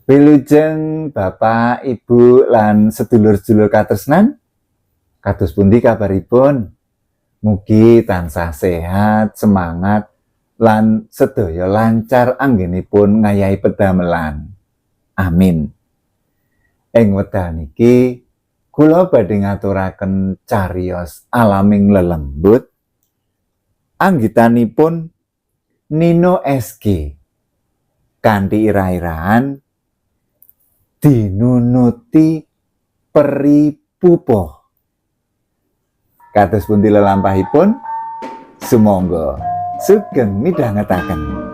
Wilujeng Bapak, Ibu, lan sedulur-sedulur katresnan. Kados pundi kabaripun? Mugi tansah sehat, semangat, lan sedaya lancar anggenipun ngayahi pedamelan. Amin. Ing wekdal niki kula badhe ngaturaken cariyos alaming lelembut anggitanipun Nino SG kanthi irah-irahan dinunuti peri pupuh. Kados pundi lelampahipun? Sumangga sugeng midhangetaken.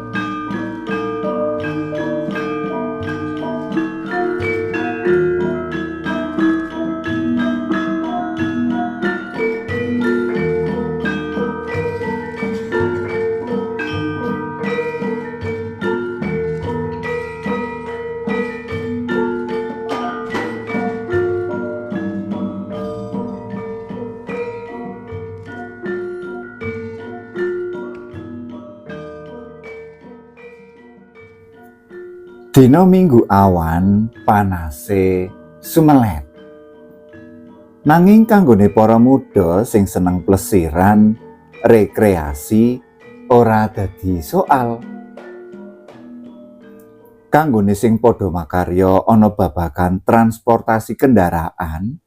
Dina Minggu awan panase sumelet. Nanging kanggone para muda sing seneng plesiran, rekreasi ora dadi soal. Kanggone sing padha makarya ana babagan transportasi kendaraan,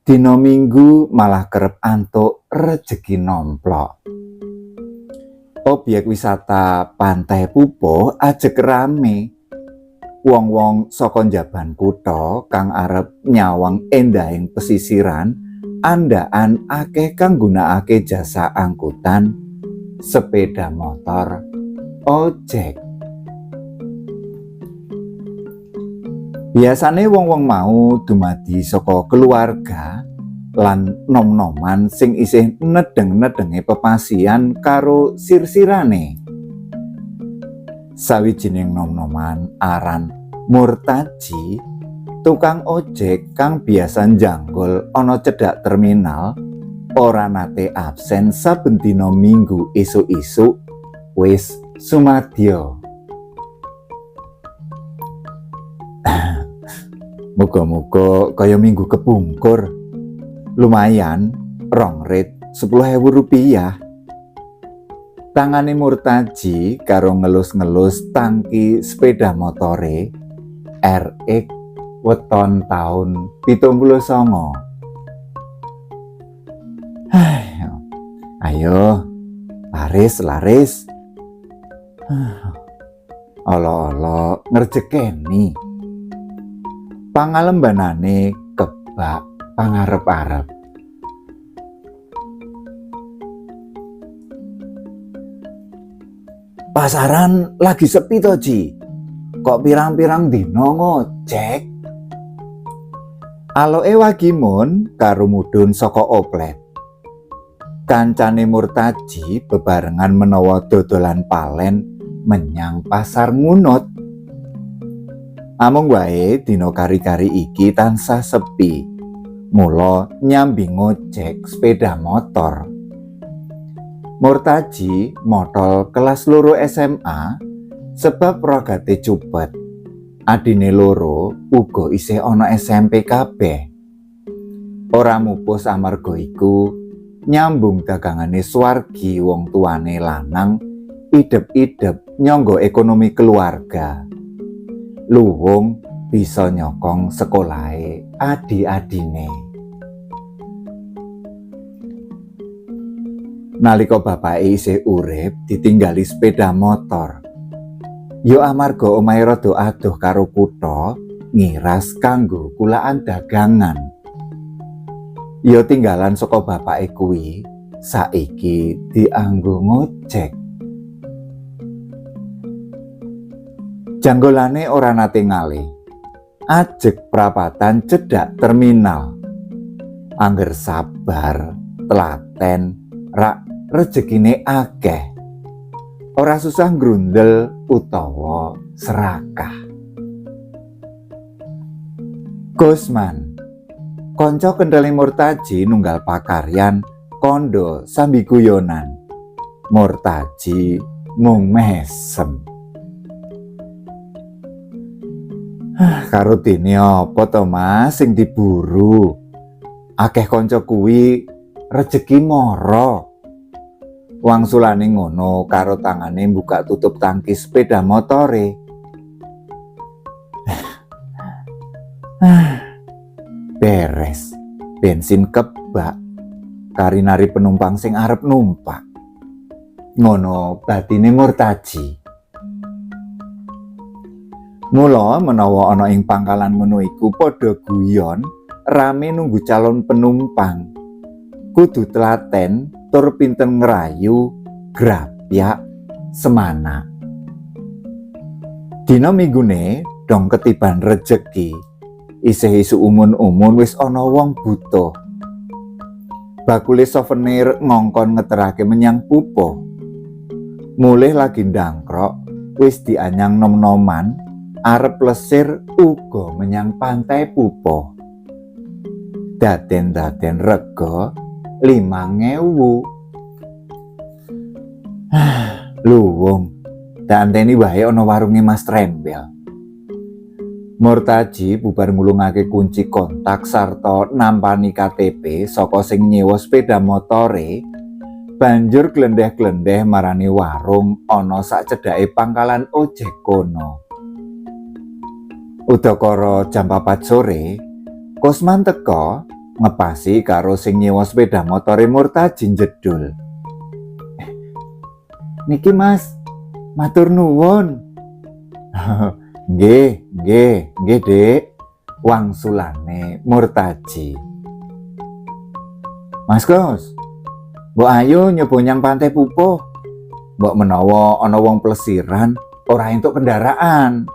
dina Minggu malah kerep antuk rejeki nomplok. Obyek wisata Pantai Pupuh ajeg rame. Wong-wong saka njaban kutha kang arep nyawang endahing pesisiran, andhakan akeh kang nggunakake jasa angkutan sepeda motor, ojek. Biasane wong-wong mau dumadi saka keluarga lan nom-noman sing isih nedheng-nedhenge pepasian karo sirsirane. Sawijining nom-noman aran Murtaji, tukang ojek kang biasa njanggol ana cedhak terminal, ora nate absen saben dina Minggu esuk-esuk wis sumadyo. Muga-muga kaya minggu kepungkur. Lumayan, rong rit 10.000 rupiah. Tangane Murtaji karo ngelus-ngelus tangki sepeda motore RX weton taun 79. Ayo, laris, laris. Ala-ala ngrejekeni. Pangalembanane kebak pangarep-arep. Pasaran lagi sepi to, Ji. Kok pirang-pirang dina ngojek? Aloke Wagimun karo mudhun saka oplet. Kancane Murtaji bebarengan menawa dodolan palen menyang pasar Ngunut. Amung wae dina kari-kari iki tansah sepi. Mula nyambi ngojek sepeda motor. Murtaji motol kelas 2 SMA sebab ragate cupet. Adine loro uga isih ana SMP kabeh. Ora mupus amarga iku nyambung dagangane swargi wong tuane lanang idep-idep nyangga ekonomi keluarga. Luwung bisa nyokong sekolahe adi-adine. Nalika bapake isih urip ditinggali sepeda motor. Ya amarga omahe rada adoh karo kutha, ngiras kanggo kulaan dagangan. Ya tinggalan saka bapake kuwi saiki dianggo ngojek. Janggolane ora nate ngalih. Ajeg prapatan cedhak terminal. Angger sabar, telaten, rak rejekine akeh. Ora susah ngrundel utawa serakah. Gosman, kanca kenthele Murtaji nunggal pakaryan kandha sambi guyonan. Murtaji mung mesem. Karo dene apa to, Mas, sing diburu? Akeh kanca kuwi rejeki mara. Wangsulane ngono karo tangane buka tutup tangki sepeda motore. Beres. Bensin kebak. Kari nari penumpang sing arep numpak. Ngono batine Murtaji. Mula menawa ana ing pangkalan ngono iku padha guyon, rame nunggu calon penumpang. Kudu telaten tur pinter ngrayu, grapyak, semana. Dina Minggune dong ketiban rejeki. Isih isuk umun-umun wis ana wong butuh. Bakule souvenir ngongkon ngeterake menyang Pupuh. Mulih lagi ndangkrok, wis dianyang nom-noman, arep plesir uga menyang Pantai Pupuh. Daden-daden rega 5.000. Luwung, tak anteni wae ana warunge Mas Trembel. Murtaji bubar ngulungake kunci kontak sarta nampani KTP saka sing nyewa sepeda motore, banjur glendeh-glendeh marani warung ana sak cedhake pangkalan ojek kono. Udakara jam 4 sore, Kusman teka ngepasi karo sing nyewa sepeda motore Murtaji njedul. "Niki, Mas, matur nuwun." "Nggih, nggih, nggih, Dik," wangsulane Murtaji. "Mas Gus, mbok ayo nyoba nyang Pantai Pupuh. Mbok menawa ana wong plesiran ora entuk kendaraan."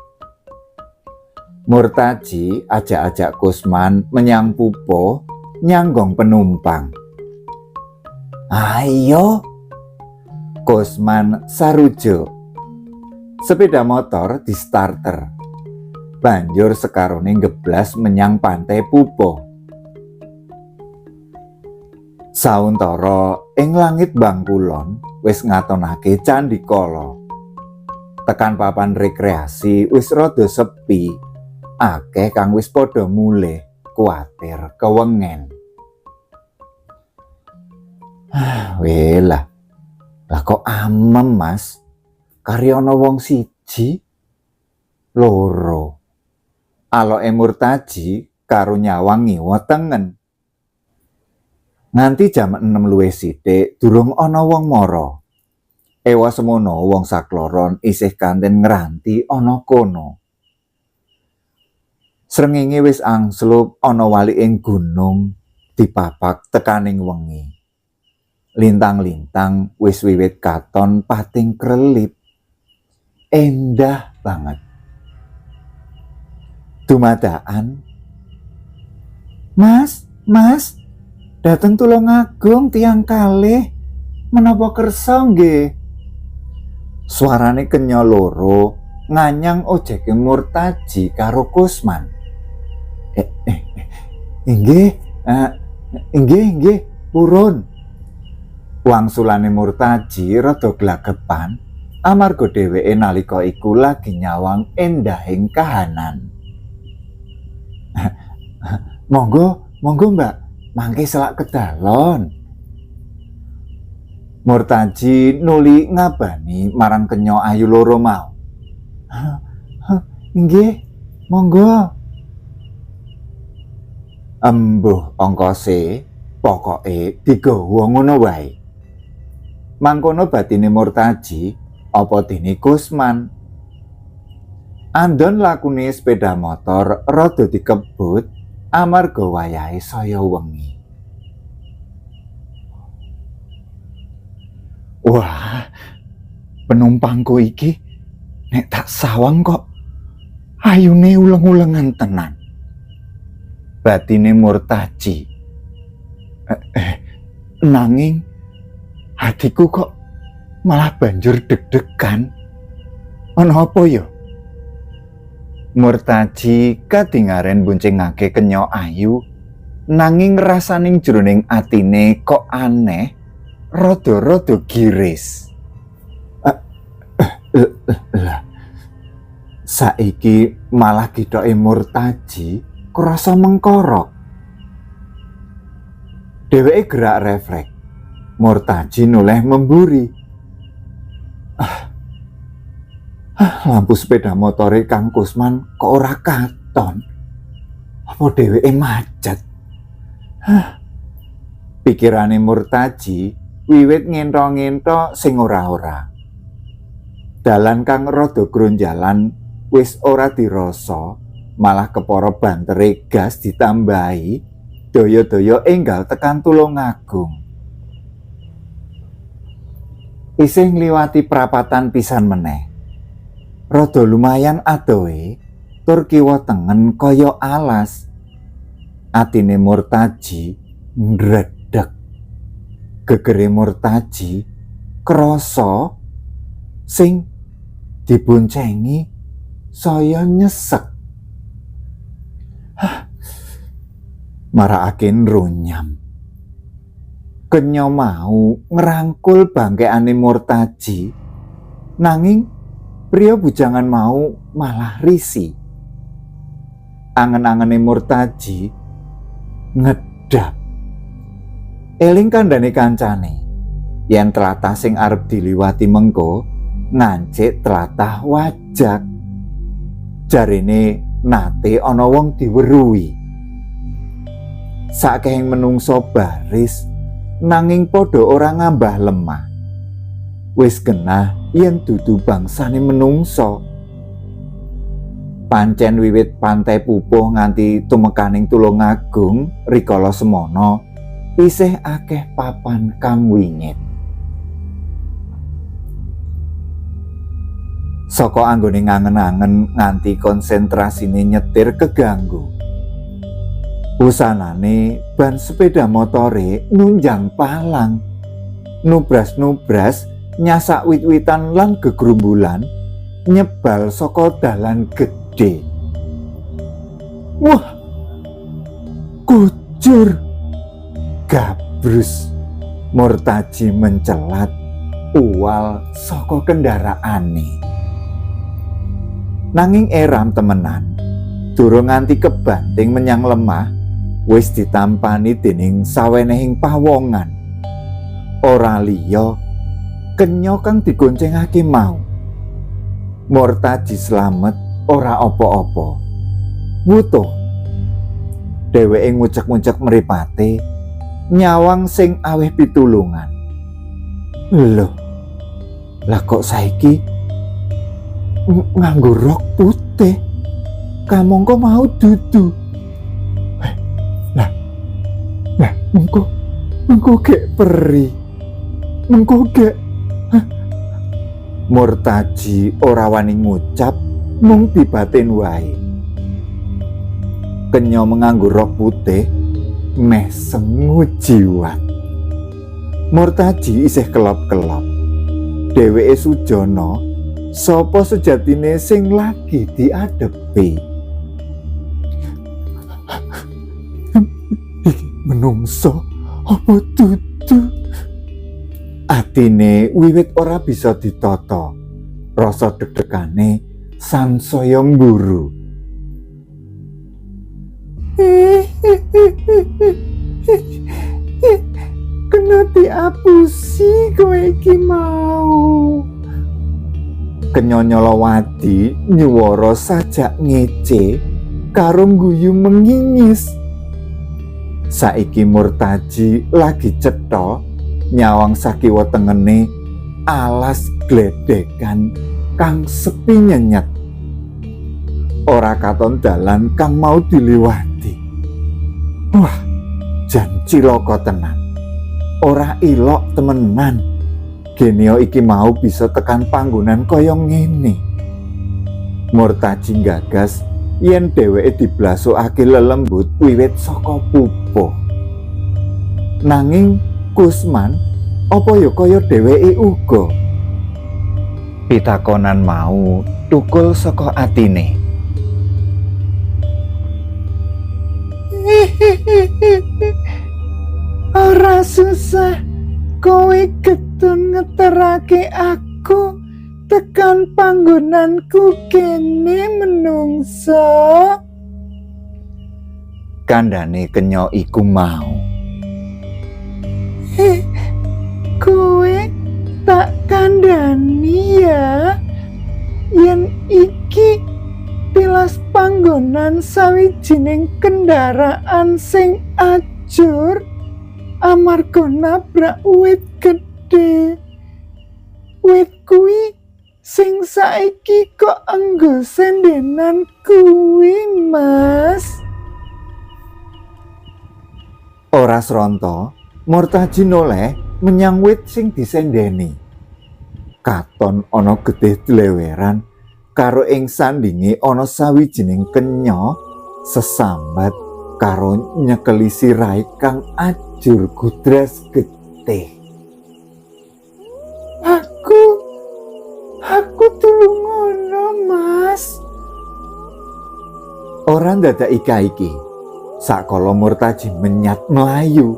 Murtaji ajak-ajak Kusman menyang Pupuh nyanggong penumpang. "Ayo." Kusman sarujuk. Sepeda motor di starter. Banjur sekarone ngeblas menyang Pantai Pupuh. Sauntara ing langit Bangkulon wis ngatonake candikala. Tekan papan rekreasi wis rada sepi. Akeh kang wis padha mulih kuwatir kewengen. Welah. Lah kok amem, Mas? Kari ana wong siji, loro. Aloke Murtaji karo nyawang ngiwa tengen. Nganti jam 6 luwih sithik durung ana wong mara. Ewa semono wong sakloron isih kanten ngranti ana kono. Srengenge wis angslup ana waliking gunung dipapak tekaning wengi. Lintang-lintang wis wiwit katon pating krelip. Endah banget. Dumadakan, "Mas, Mas, dateng Tulungagung tiyang kalih, menapa kersa nggih?" Suarane kenya loro nganyang ojeke Murtaji karo Kusman. "Inggih, inggih, inggih, purun." Wangsulane Murtaji rada glagepan amarga dheweke nalika iku lagi nyawang endahing kahanan. "Monggo, monggo, Mbak, mangke selak kedalon." Murtaji nuli ngabani marang kenya ayu loro mau. "Inggih, monggo." Embuh ongkose, pokoke digawa ngono wae. Mangkono batine Murtaji, apa dene Kusman. Andon lakune sepeda motor rada dikebut amarga wayahe saya wengi. Wah, penumpangku iki nek tak sawang kok ayune uleng-ulengan tenan. Batine Murtaji. Nanging hatiku kok malah banjur deg-degan. Ana apa ya? Murtaji kadingaren boncengake kenya ayu, nanging rasaning jroning atine kok aneh, rada-rada giris. Lah, Saiki malah githoke Murtaji krasa mengkorok. Dheweke gerak refleks. Murtaji noleh memburi. Ah, ah, lampu sepeda motore Kang Kusman kok ora katon. Apa dheweke macet? Hah. Pikirane Murtaji wiwit ngentho-ngentho sing ora-ora. Dalan kang rada gronjalan wis ora dirasa, malah kepara bantere gas ditambahi, daya-daya enggal tekan Tulungagung. Isih ngliwati prapatan pisan meneh. Rada lumayan adohe, tur kiwa tengen kaya alas. Atine Murtaji ndredeg. Gegere Murtaji krasa sing diboncengi saya nyesek. Hah, marakake nrunyam. Kenya mau ngrangkul bangkekane Murtaji, nanging pria bujangan mau malah risi. Angen-angene Murtaji ngedap. Eling kandhane kancane, yen tlatah sing arep diliwati mengko ngancik tlatah Wajak. Jarene nate ana wong diweruhi. Sakehing menungso baris nanging padha ora ngambah lemah. Wis genah yen dudu bangsane menungso. Pancen wiwit Pantai Pupuh nganti tumekaning Tulungagung rikala semono isih akeh papan kang wingit. Saka anggone ngangen-angen nganti konsentrasine nyetir keganggu. Usanane ban sepeda motore nunjang palang. Nubras-nubras nyasak wit-witan lan gegrumbulan nyebal saka dalan gedhe. Wah, kujur gabrus. Murtaji mencelat uwal saka kendaraane. Nanging eram temenan, durung nganti kebanting menyang lemah, wis ditampani dening sawenehing pawongan. Ora liya, kenya kang digoncengake mau. Murtaji slamet ora apa-apa. Wutuh. Dheweke ngucek-ngucek mripate, nyawang sing aweh pitulungan. Loh, lah kok saiki nganggo rok putih? Kamangka mau dudu. Lah, lah mengko mengko gek peri. Mengko gek. Hah? Murtaji ora wani ngucap, mung dibatin wae. Kenya menganggo rok putih meh sengu jiwat. Murtaji isih kelop-kelop. Dheweke sujana sapa sejatine sing lagi diadepi. Iki menungso apa dudu? Atine wiwit ora bisa ditata. Rasa deg-degane sansaya mburu. Kena diapusi kowe iki mau. Kenyonyolowati nyuwara sajak ngece karo guyu mengingis. Saiki Murtaji lagi cetha nyawang sakiwa tengene alas gledekan kang sepi nyenyet. Ora katon dalan kang mau diliwati. Wah, jan cilaka tenan. Ora ilok temenan. Genio iki mau bisa tekan panggonan kaya ngene. Murtaji gagas yen dheweke diblasukake lelembut wiwit saka pupuh. Nanging Kusman apa ya kaya dheweke uga? Pitakonan mau tukul saka atine. Ora susah kowe getun ngeterake aku Tekan panggonanku kene menungso. Kandhane kenya iku mau. Heh, kowe tak kandhani ya, yen iki tilas panggonan sawijining kendaraan sing ajur amarga nabrak wit gedhe. Wit kuwi sing saiki kok enggo sendenan kuwi, Mas. Ora sronto, Murtaji noleh menyang wit sing disendeni. Katon ana getih dleweran karo ing sandinge ana sawijining kenya sesambat karo nyekeli sirahe kang ajur gudras getih. Aku tulungono, Mas. Ora ndadak iki. Sakala Murtaji menyat mlayu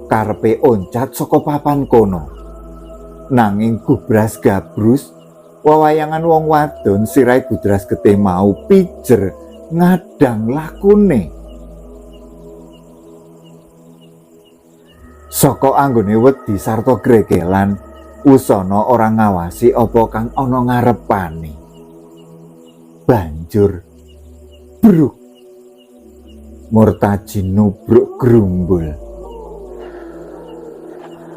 karepe oncat saka papan kono. Nanging gubras gabrus wewayangan wong wadon sirahe gudras getih mau pijer ngadang lakune. Saka anggone wedi sarta gregelan, wusana ora ngawasi apa kang ana ngarepane. Banjur bruk Murtaji nubruk grumbul.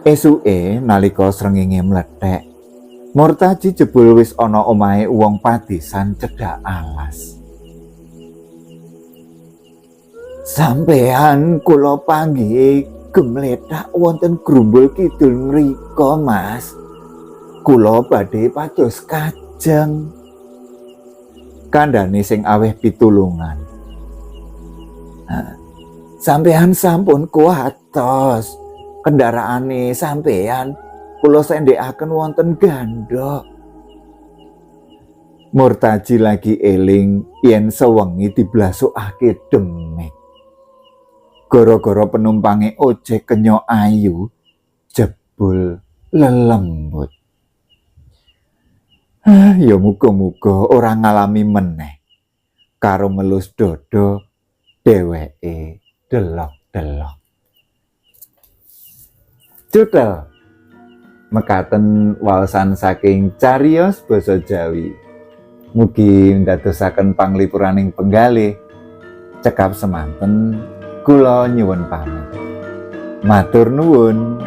Esuke nalika srengenge mlethek, Murtaji jebul wis ana omahe wong padesan cedhak alas. Sampean kula panggihi gemlethak wonten grumbul kidul mriko, Mas. Kula badhe pados kajeng. Kandhane sing aweh pitulungan. Sampean sampun kuatos. Kendaraane sampean kula sendhekaken wonten gandhok. Murtaji lagi eling yen sewengi diblasukake demit. Gara-gara penumpange ojek kenya ayu jebul lelembut. Ya muga-muga ora ngalami meneh. Karo ngelus dada dheweke delok-delok. Cutel mekaten waosan saking cariyos basa Jawi. Mugi ndadosaken panglipuraning penggalih. Cekap semanten, kula nyuwun pamit. Matur nuwun.